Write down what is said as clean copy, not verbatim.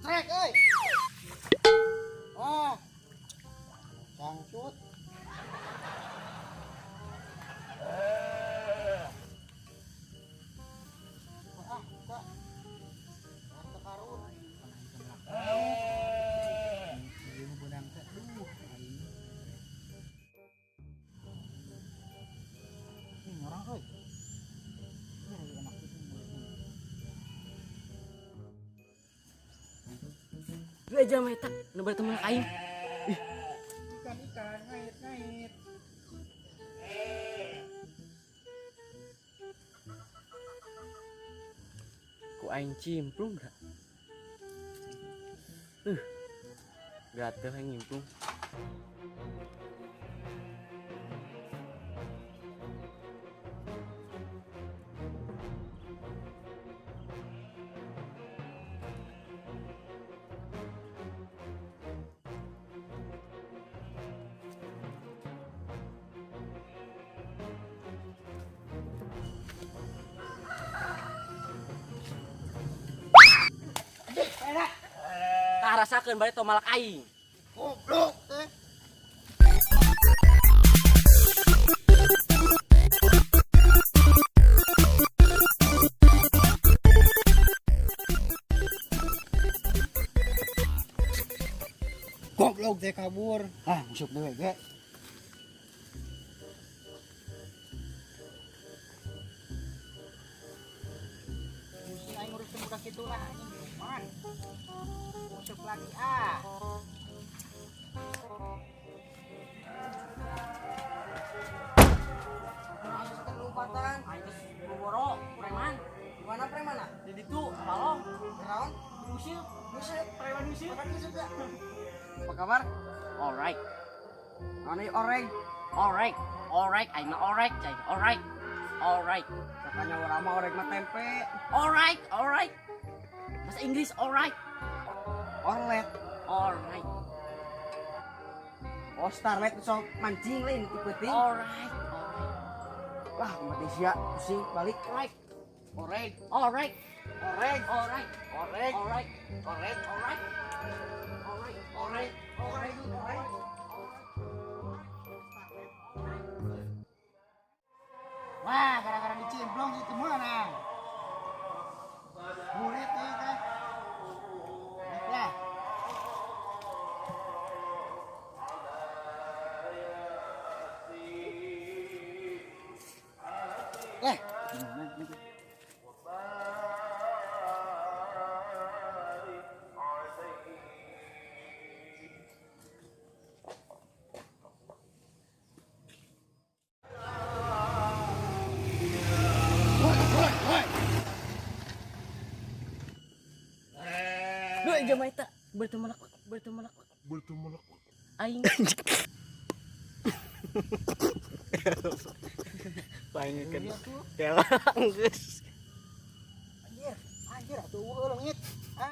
Trek euy. Ah. Cangcut. Ah, kak. Harta karun. Ieu nu beunang teh. Duh, aing. Ini orang euy. Ini lagi enak gitu mulutnya. Dua jam eta nu bari temen aing. Ikan ikan ngait ngait. Ku aing cimplung da. Gatel aing nyimplung. Tah rasakeun bari tong malak aing. Goblok teh. Goblok teh kabur. Ah, masuk deui ge. Pusing aing ngurusin budak kitu lah anjing. Man. Masuk lagi ah. Lompatan. Aing geus boboro preman. Di mana preman ah? Di ditu balong. Naon? Diusir. Diusir. Preman diusir. Preman diusir teh. Apa kabar? Alright. Ane oreng. Alright. Alright, aing mah alright, cai. Alright. Alright. Katanya urang mah oreng mah tempe. Alright, alright. Bahasa Inggris alright. Orlet. Alright. Oh, Starlet sok mancing lain itu penting. Alright. Alright. Lah, mati sia, pusing balik. Alright. Oreng. Alright. Oreng. Alright. Oreng. Alright. Oreng. Alright. Alright. Oreng. Oreng. Oreng. Wah, gara-gara dicemplung itu mana? Burit nih teh. Baiklah. Gimana ini? Woi, woi, woi. Dua jam eta bertemelak bertemelak Bertemelak. aing. Paling Iya tuh. Kela geus. Anjir, anjir atuh eueuh leungit.